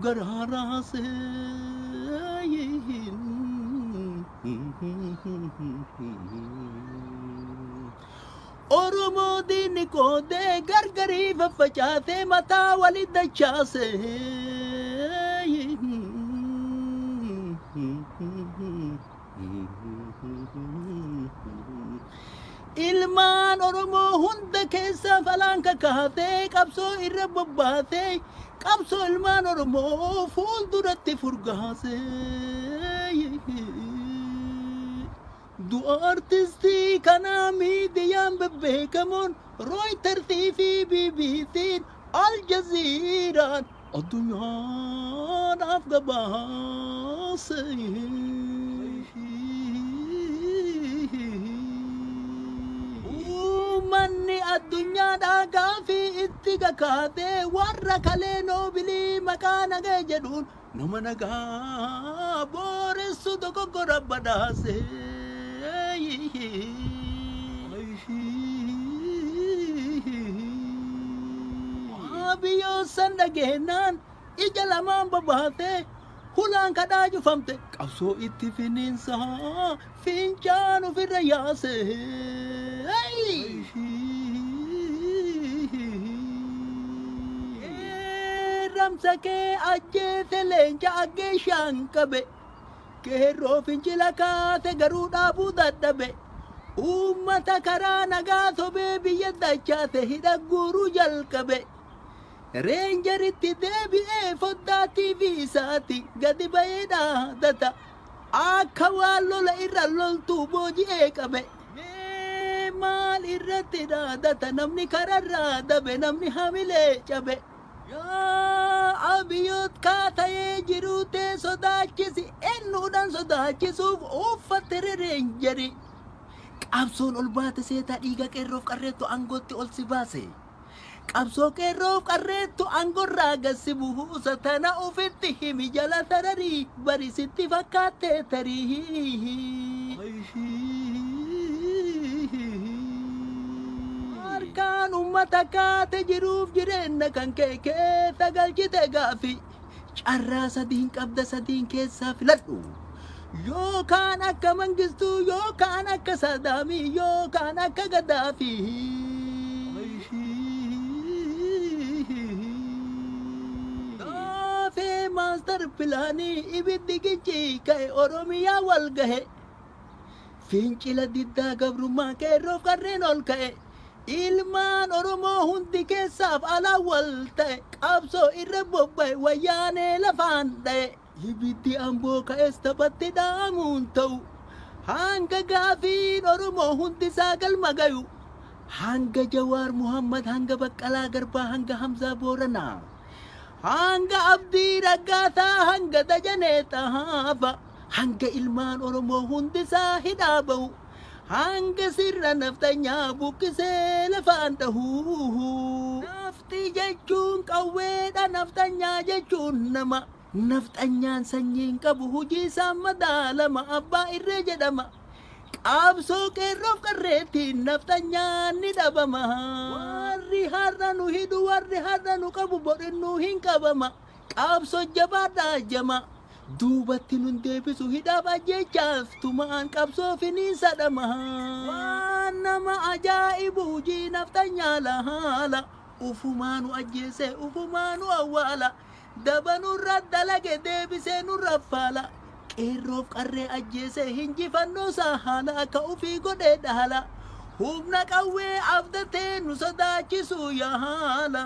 Garaa raasee. Oromoo diinni qoodee gargarii faffacaatee mataa wali dachaase. Ilmaan Oromoo hunda keessaa falaan kakaatee qabsoo irra bobbaatee qabsoo ilmaan Oromoo fuulduratti furgaase. Du'a artistii kanaa miidiyaan bebbeekamoon Rooyitarsii fi BBC'n Al Jazeeraan addunyaadhaaf gabaase. Uummanni addunyaadhaa gaafii itti kakaatee warra kalee noobilii maqaa nagee jedhuun nama nagaa booressu dogoggora badhaase. Abiyyoo san dhageenyaan ija lamaan babaatee hulaan kadhaa cufamte qabsoo itti finiinsaa fincaan ofirra yaase. Ramsa kee ajjeese leenca aggeeshaan qabe qeerroo fincila kaase garuu dhaabuu dadhabe. Uummata karaa nagaa sobee biyya dachaase hidha guuruu jalqabe. Reenjeritti deebi'ee foddaa TV isaati gadi ba'ee dhaadata. Akka waan lola irra loltuu booji'ee qabe. Mee maal irratti dhaadata namni kararraa dabe namni hamilee cabe. Yaa Abiyoot kaatayee jiruu tee sodaachisi eenyuudhaan sodaachisuuf uffatte reenjeri. Qabsoon ol baate seetaa dhiiga qeerroof qarreettu aangootti ol si baase. Qabsoo qeerroof qarreettu aangorraa gassi buusa tana ofitti himi jala sararii bari sitti fakkaattee tarii. Harkaan uummata kaate jiruuf jireenya kan kee keessa galchite gaafi. Carraa sadiin qabda sadiin keessaa filadhu. Yookaan akka Mangistuu yookaan akka Sadaamii yookaan akka Gaddaafii. Gaafee maastar pilaanii ibiddi gincii ka'e Oromiyaa wal gahe. Fincila diddaa gabrummaa qeerroof qarreen ol ka'e. Ilmaan Oromoo hundi keessaaf alaa wal ta'e qabsoo irra bobba'e wayyaanee lafaan dha'e. Ibiddi amboo ka'es taphatti dhaamuun ta'u. Hanga gaafiin Oromoo hundi isaa galma gayu. Hanga Jawaar Muhammad, hanga Baqqalaa Garbaa, hanga Hamzaa Booranaa. Hanga Abdii Raggaasaa, hanga Dajanee Xahaafa. Hanga ilmaan Oromoo hundi isaa hidhaa ba'u. Hanga sirna nafxanyaa buqqisee lafaan dhahu. Nafti jechuun qawweedha nafxanyaa jechuun nama. Nafxanyaan sanyii hin qabu hojii isaan madaalama abbaa irree jedhama. Qabsoo qeerroof qarreettiin nafxanyaan ni dhabama. Warri har'a nu hidhu warri har'a nu qabu borinnuu hin qabama. Qabsoo jabaadhaa jama. Duubatti nun deebisu hidhaaf ajjeechaaf tumaan qabsoo finiinsa dhama. Waan nama ajaa'ibu hojii nafxanyaa laala. Ufumaa nu ajjeese ufumaa nu awwaala. Daba nurra dalage deebisee nurra faala. Qeerroof qarree ajjeese hinjifannoo isaa haala akka ofii godhee dhaala. Humna qawwee abdatee nu sodaachisu yaala.